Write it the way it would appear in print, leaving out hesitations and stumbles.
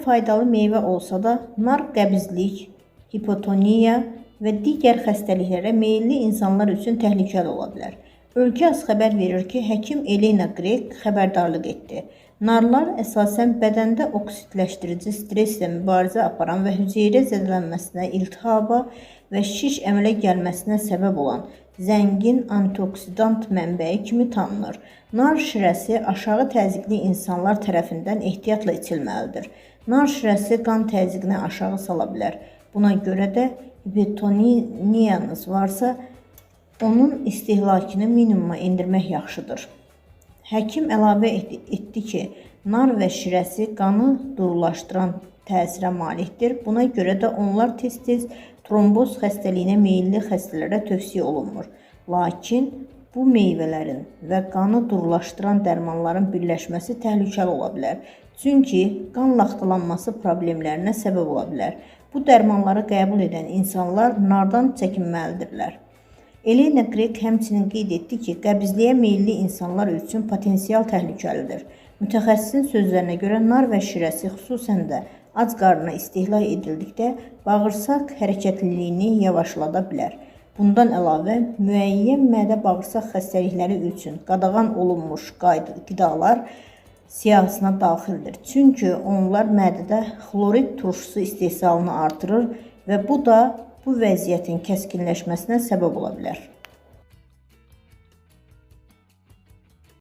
faydalı meyvə olsa da, nar qəbizlik, hipotoniya və digər xəstəliklərə meyilli insanlar üçün təhlükəli ola bilər. Ölkə az xəbər verir ki, həkim Elena Grek xəbərdarlıq etdi. Narlar əsasən bədəndə oksidləşdirici stresslə mübarizə aparan və hüceyrə zədələnməsinə, iltihaba və şiş əmələ gəlməsinə səbəb olan zəngin antioksidant mənbəyi kimi tanınır. Nar şirəsi aşağı təzyiqli insanlar tərəfindən ehtiyatla içilməlidir. Nar şirəsi qan təzyiqini aşağı sala bilər. Buna görə də hipertoniyanız varsa, onun istehlakını minimuma endirmək yaxşıdır. Həkim əlavə etdi ki, nar və şirəsi qanı durulaşdıran təsirə malikdir. Buna görə də onlar tez-tez tromboz xəstəliyinə meyilli xəstələrə tövsiyə olunmur. Lakin bu meyvələrin və qanı durulaşdıran dərmanların birləşməsi təhlükəli ola bilər. Çünki qan laxtalanması problemlərinə səbəb ola bilər. Bu dərmanları qəbul edən insanlar nardan çəkinməlidirlər. Elena Grek həmçinin qeyd etdi ki, qəbizliyə meyilli insanlar üçün potensial təhlükəlidir. Mütəxəssisin sözlərinə görə nar və şirəsi xüsusən də ac qarnına istehlak edildikdə bağırsaq hərəkətliliyini yavaşlada bilər. Bundan əlavə, müəyyən mədə-bağırsaq xəstəlikləri üçün qadağan olunmuş qidalar siyahısına daxildir. Çünki onlar mədədə xlorid turşusu istehsalını artırır və bu da bu vəziyyətin kəskinləşməsinə səbəb ola bilər.